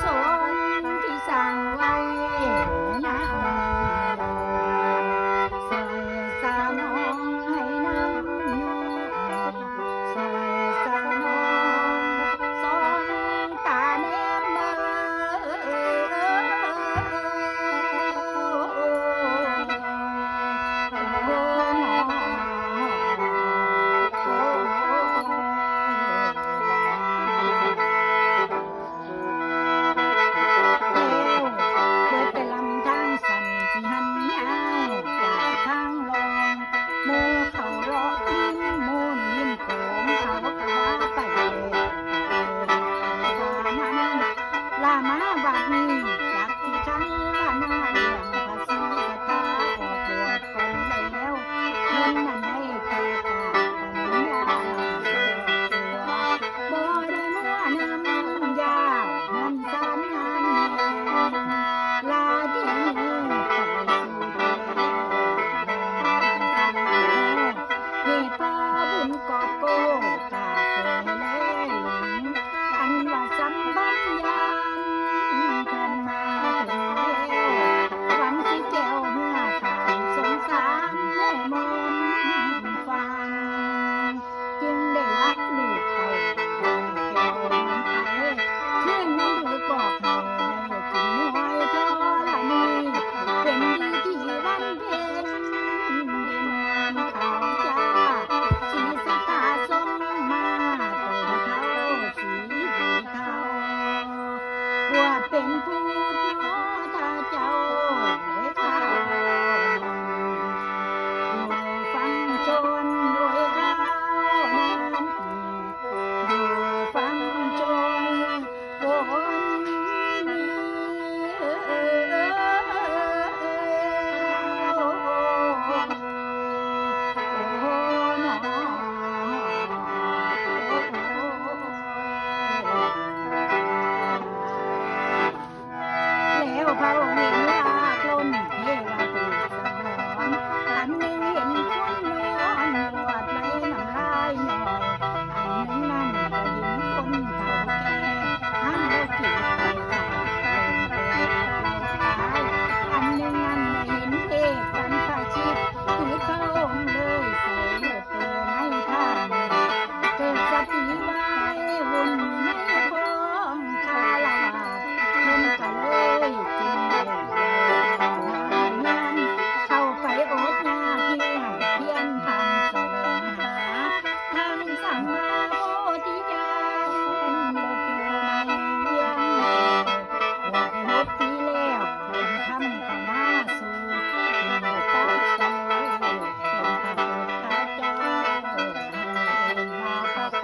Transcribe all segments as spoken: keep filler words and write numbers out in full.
สนที่สร้างไว้นะ ซอยสานองให้น้ำยอ ซอยสานอง สองตาแนมมา แล้วเบิดแต่ลำทางสั้นสิหันยาวจากทางรอง หมู่เขาเลาะริมมูลริมโขงเขากะว่าไป ว่านั้น ลามาบัดนี้ จักสิคันละนาเรื่องพระศรีสัทธาออกบวชก่อนแล้ว เพิ่นนั้นได้แก่กล้าปัญญา บ่ได้มัวนำยาวมันสารงานแน่ ลาที่นี้ไปสู่เทวดา เหตุพ่อบุญกอบโกกาเสแลหลง อันว่าสัมพันธ์ยานเพิ่นมาถึงแล้ว หวังสิแก้วเมื่อถามสงสารแม่มนต์ฟัง จึงได้รับลูกไปแก้วนั้นไป คืนนั้นดูกอกให้ได้กินหวยธรณี เป็นดีที่วันเพ็ญ เด่นงามขาวจ้า สีสตาทรงมา เป็นเท้าสีเทา บวชเป็นพุทธเนาะถ้าเจ้าไว้ข้า อยู่ฟังชนไว้ข้านั้น อยู่ฟังชน โอ้ย แล้วพระองค์เห็นว่าปล้นเทวทูตสนอง อันหนึ่งเห็นคนนอนหนวดไหลน้ำลายหน่อย อันหนึ่งนั้นก็เห็นคนเฒ่าแก่ ทั้งโลกิไปตาย อันหนึ่งนั้นเห็นเทพบรรพชิต คือพระองค์เลยใส่เลือดตัวในทาง เกิดสติไว้วุ่นในคองคารวาส เพิ่นก็เลยจึงได้นำเข้าไปอดอยากเพียรเพียรทำแสวงหา ทางสัมมาโพธิญาณ โลดอยู่ในเวียงแก้ว บวชได้หกปีแล้ว เพิ่นทำเข้ามาสู่ เพิ่นได้ตัดสรู้ เป็นพระพุทธเจ้า ให้เอิ้นว่าพระโค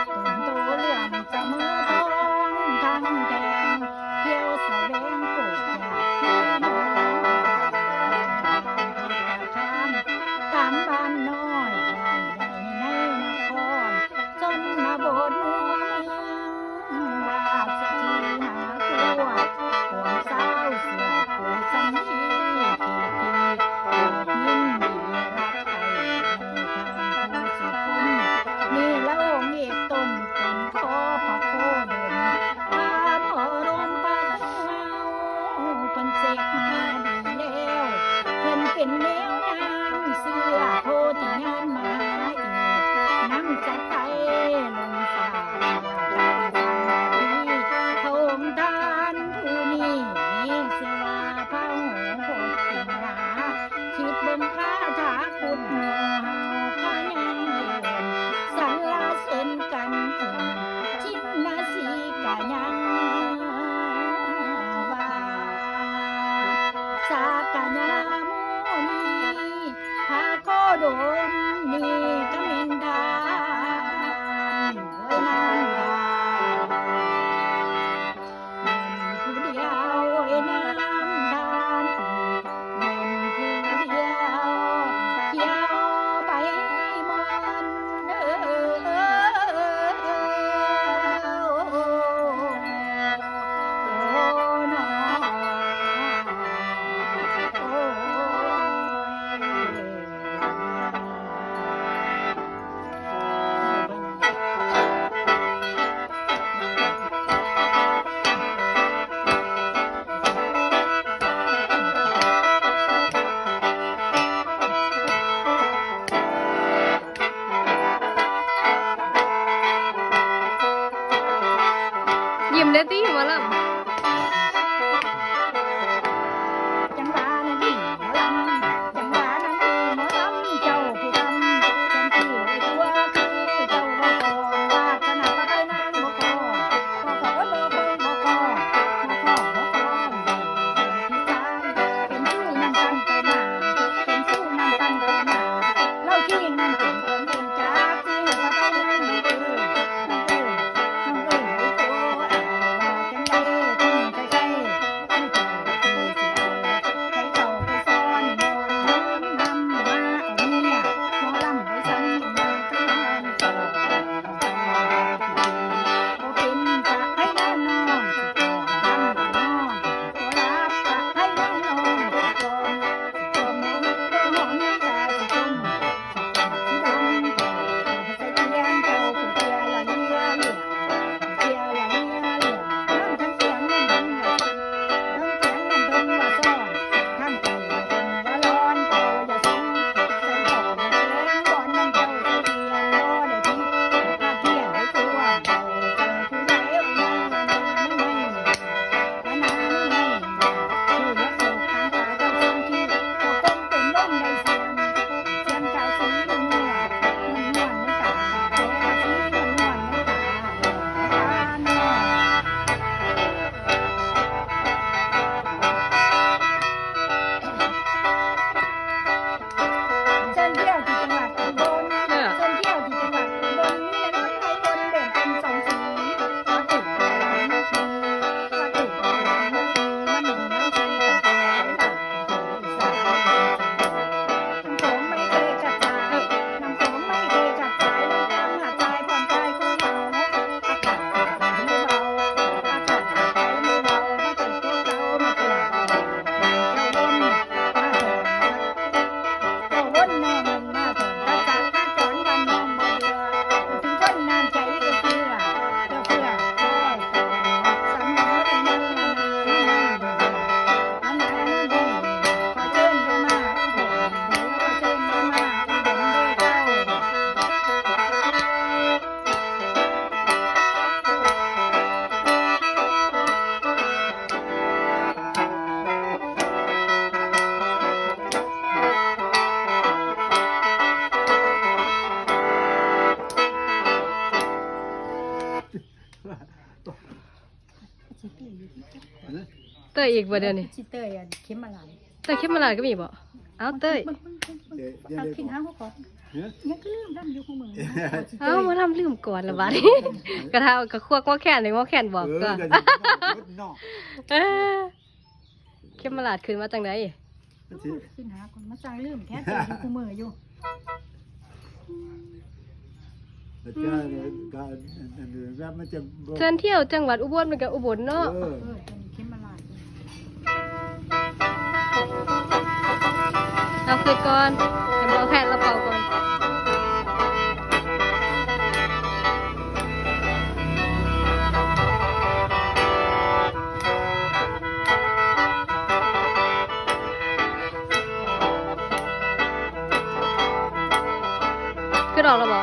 ดม โตเหลื่อมเสมอทองทั้งแท่ง เที่ยวแสวงโกกจากที่นอน ตามบ้านน้อยบ้านใหญ่ในนคร ชนบทเมืองราชสีมาทั่ว ปวงสาวเสื้อผู้สันดี ที่ที่ยินดีรับใช้ในทางผู้สุดคน นี่ละองค์เอกตนเป็นขอพระโคดม พระบรมพระเจ้าเพิ่นเสกมาดีแล้ว เพิ่นเป็นแนวน้ำเสื้อโพธิญาณมาอีก น้ำจะไตลงสาด พระองค์ท่านผู้นี้มีชื่อว่าพระโหพจน์จินดา คิดเบิ่งคาถาพุทธหมู่เฮาก็ยังเดิน สรรเสริญกัน จินนาสีกะยังว่า สักกะยามุนี พระโคดมนี่ก็แม่นดาน โอ้ยนานดาน แม่นผู้เดียว โอ้ยนานดาน แม่นผู้เดียว เขียวใบมอน เอ้อ ยิ้มได้ติหมอลำ จังหวะนั้นดีหมอลำ จังหวะนั้นดีหมอลำ เจ้าผู้ทำเต็มที่เลยตัวคือเจ้าบ่พอ วาสนาปะไทยนางบ่พอ บ่พอ บ่พอ บ่พอ บ่พอ บ่พอ เป็นผู้นำตั้งแต่หน้า เป็นผู้นำตั้งแต่หน้า เราที่นั่งเป็นคนเป็นจ้าที่เราต้องนั่งเออ เชิญเที่ยวที่จังหวัดอุบล เออ เชิญเที่ยวที่จังหวัดอุบล มีรถไฟวนเด่นเป็นสองสี เตยอีกบ่เดี๋ยวนี้ สิเตยอันเข็มมาลาย เตยเข็มมาลายก็มีบ่ เอาเตย เบิ่งเบิ่งเบิ่งเบิ่ง เดี๋ยว เดี๋ยว เอา เดี๋ยว ขึ้นหาหัวก่อน เนี่ย ยังก็ลืมลำอยู่ของมึง เอามาลำลืมก่อนละบาดนี้ กะทา กะควักหม้อแคนเลย หม้อแคนบอก เออ ก่อน เดี๋ยวเดี๋ยวเดี๋ยว เออ เข็มมาลาดขึ้นมาจังได๋ มันสิ ขึ้นหาคนมาสั่งลืมแท้ แต่อยู่คู่มืออยู่ แล้วก็ ก็ อัน อัน อัน มันจะบ่ เชิญเที่ยวจังหวัดอุบล มันก็อุบลเนาะ เออ เออ จังเข็มมาลาด เอาคืนก่อน เดี๋ยวหมอแคนเราเป่าก่อน คือดอกแล้วบ่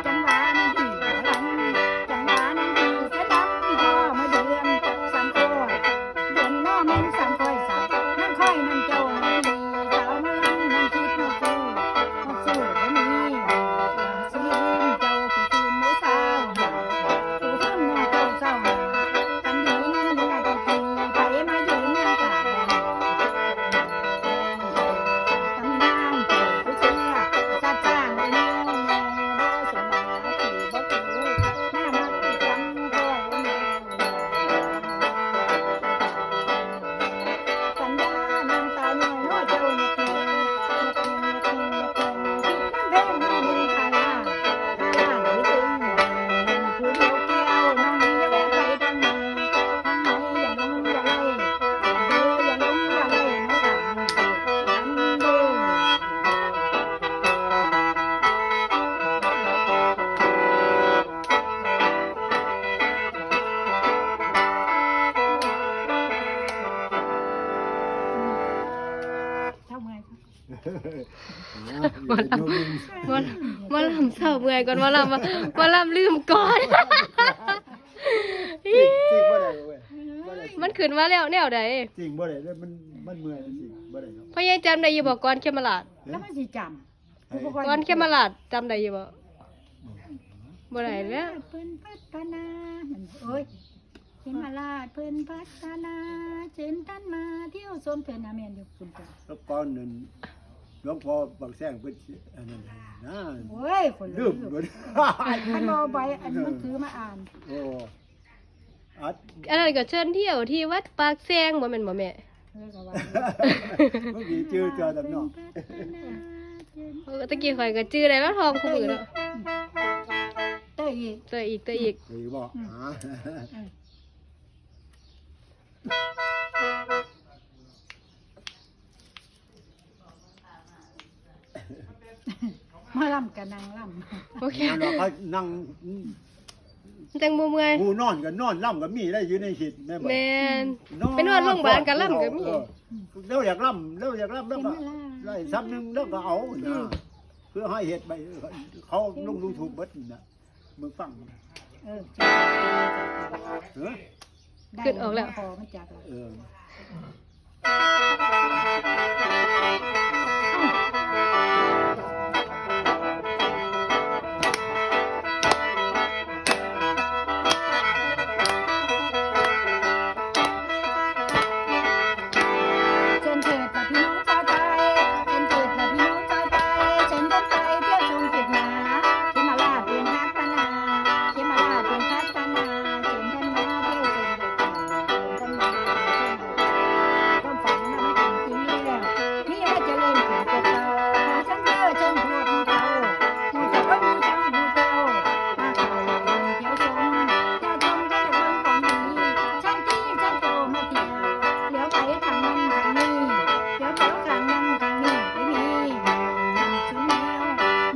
จังหวะนั้นดีหมอลำ จังหวะนั้นดีสะดำ พ่อมาเยือนสามข้อ เดือนหน้าแม่นสามข้อยสาม นั่นข้อยนั่นเจ้านั่นดี สาวหมอลำนั่นคิดมาสู้ มาสู้บ่มี สิลืมเจ้าผู้คืนหมู่สาว ผู้คืนหมู่เจ้าเศร้า กันดีนั่นเมื่อตะกี้ ไผมายืนเมืองกาด ตำนาน หมอลำ หมอลำ หมอลำเศร้าเมื่อยก่อน หมอลำว่า หมอลำลืมก่อน จริงจริงบ่ได้เว้ยบ่ได้ มันขึ้นมาแล้วแนวใด จริงบ่ได้เลยมันมันเมื่อยจริงบ่ได้เนาะ พ่อใหญ่จำได้อยู่บ่ ก่อนเขมราช แล้วมันสิจำ เฮ้ย ก่อนเขมราชจำได้อยู่บ่ บ่ได้แล้ว เพิ่นพัฒนามันโอ้ยเขมราชเพิ่นพัฒนาเชิญท่านมาเที่ยวชมเพิ่นอาเมนอยู่คุณจ้ะ แล้วก่อนนั้นหลวงพ่อปากแซงเพิ่นสิอันนั้นนะ โอ้ยคน ลืมหมด อันรอใบอันมันถือมาอ่าน โอ้อัด อันนั้นก็เชิญเที่ยวที่วัดปากแซงบ่แม่นบ่แม่ เออก็ว่า เมื่อกี้ชื่อจอดำเนาะ เออตะกี้ข่อยก็จื่อได้แล้วทองคู่มือเนาะ เตยอีก เตยอีกเตยอีก หรือบอกหา มาลำกับนางลำ โอเค แล้วเราก็นั่ง จังบ่เมื่อย ผู้นอนก็นอนล่ำก็มีได้อยู่ในหินแม่บอก แม่น นอน ไปนอนโรงพยาบาลก็ล่ำก็มี เออแล้วอยากล่ำแล้วอยากล่ำแล้วก็ไล่ซ้ำหนึงแล้วก็เอานะเพื่อให้เห็ดไปเขาลงยูทูบเบิดนะมึงฟัง เออ เออ ได้ ขึ้นออกแล้ว พอมันจักแล้ว เออ เชิญเถิดกับพี่น้องชาวไทยเชิญเถิดกับพี่น้องชาวไทยเชิญท่านไปเที่ยวชมเถิดหนาเขมราชเป็นพัฒนาเขมราชเป็นพัฒนาเชิญท่านมาเที่ยวชมเถิดหนาเชิญท่านมาเที่ยวชมเถิดหนาความฝันนั้นเป็นจริงแล้วนี่ว่าเจริญถึงตัวเราขอฉันเธอจงพูดเท่าผู้เจ้าก็มีเจ้าผู้เจ้ามาเท่าเดียวชมเจ้าชมได้เบิ่งของดีฉันที่ฉันโตมาเที่ยว เหลียวไปทางนั้นทางนี้เหลียวไปทางนั้นทางนี้ไปนี่สุนแนว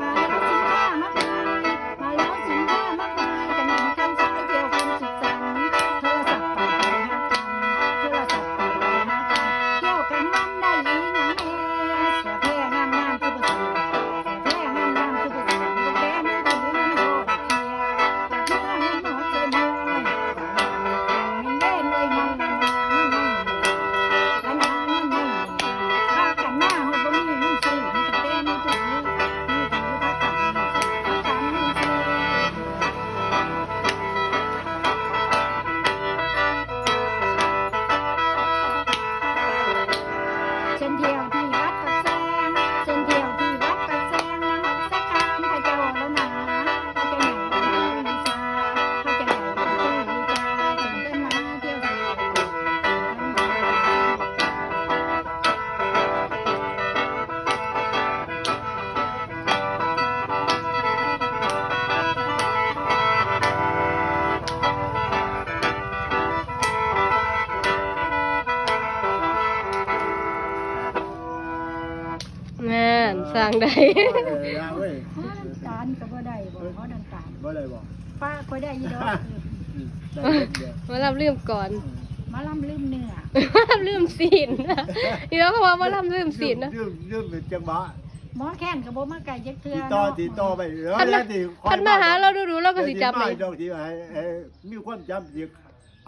มาแล้วสินค้ามาขายมาแล้วสินค้ามาขายกันหนึ่งคำสายเที่ยวกันสุขสันต์โทรศัพท์ไปหากันโทรศัพท์ไปหากันเที่ยวกันมันได้อีหยังแน่เสียแพ้งามงามคือประสาทเสียแพ้งามงามคือประสาทแพ้มือถือมันโหดเสีย เชิญเที่ยวที่วัดปากแซงเชิญเที่ยวที่วัดปากแซงนมัสการพระเจ้าแล้วนะพระเจ้าใหญ่พระเจ้าใหญ่พระเจ้าใหญ่พระเจ้าใหญ่เชิญเดินมาเที่ยวเที่ยว งานสร้างได้ เออเว้ย น้ำตาลก็บ่ได้บอกเขาน้ำตาล บ่ได้บอก ป้าก็ได้อยี่ดอก อืมได้เดี๋ยว มารับลืมก่อน มาล่ำลืมเนื้อ รับลืมศีลนี่เราก็ว่ามารับลืมศีลนะ ลืมลืมเป็นจังหวะ หมอแค้นก็บ่มาไกลจักเทื่อ ติดต่อ เนาะ ติดต่อไปเออ คัน แล้วติ คันมาหาเราดูดูเราก็สิจับ ไม่ นี่ ดอกที่ให้ให้มีความจำสิ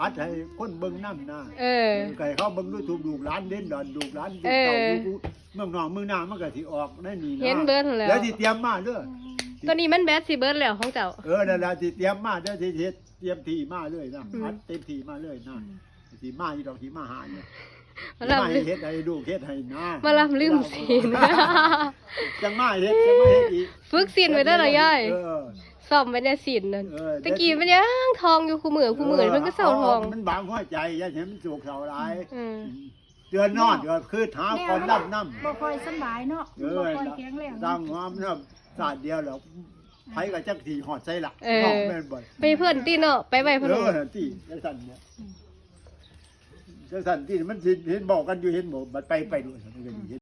อัดให้คนเบิ่งนำนะ เออ ไก่เขาเบิ่งดูถูกลูกหลานเด่นดอนลูกหลาน เออ เก่าลูกเมืองนอกเมืองนามันก็สิออกได้นี่นะ เห็นเบิดหั่นแหล้ว แล้วสิเตรียมมาเด้อ ตัวนี้มันแบตสิเบิดแล้วของเจ้า เออนั่นแหละสิเตรียมมาเด้อสิเฮ็ดเตรียมที่มาเลยนะ อืม อัดเต็มที่มาเลยนะสิมาอีดอกสิมาหาเนี่ย มารับ มาให้เฮ็ดให้ลูกเฮ็ดให้นะ มารับลืมศีล จังมาเฮ็ดจังมาเฮ็ดอีก ฝึกศีลไว้เด้อล่ะยาย เออ ซ้อมไว้ในศีลนั่น เออ ตะกี้มันยังทองอยู่คู่มือคู่มือมันก็เศร้าทอง มันบางหัวใจอย่าให้มันโศกเศร้าหลาย อืม เดือนนอนก็คือหาคนรับน้ำ บ่ค่อยสบายเนาะ เออ บ่ค่อยแข็งแรง ตั้งหอมเนาะสาดเดียวแล้วไผก็จักสิฮอดใส่ละ เออ เนาะแม่นบ่ ไปเพิ่นติเนาะไปไว้เพิ่น เออนั่นติจังซั่นเนี่ยจังซั่นติมันสิเห็นบอกกันอยู่เห็นบอกบัดไปไปด้วยมันก็สิเห็น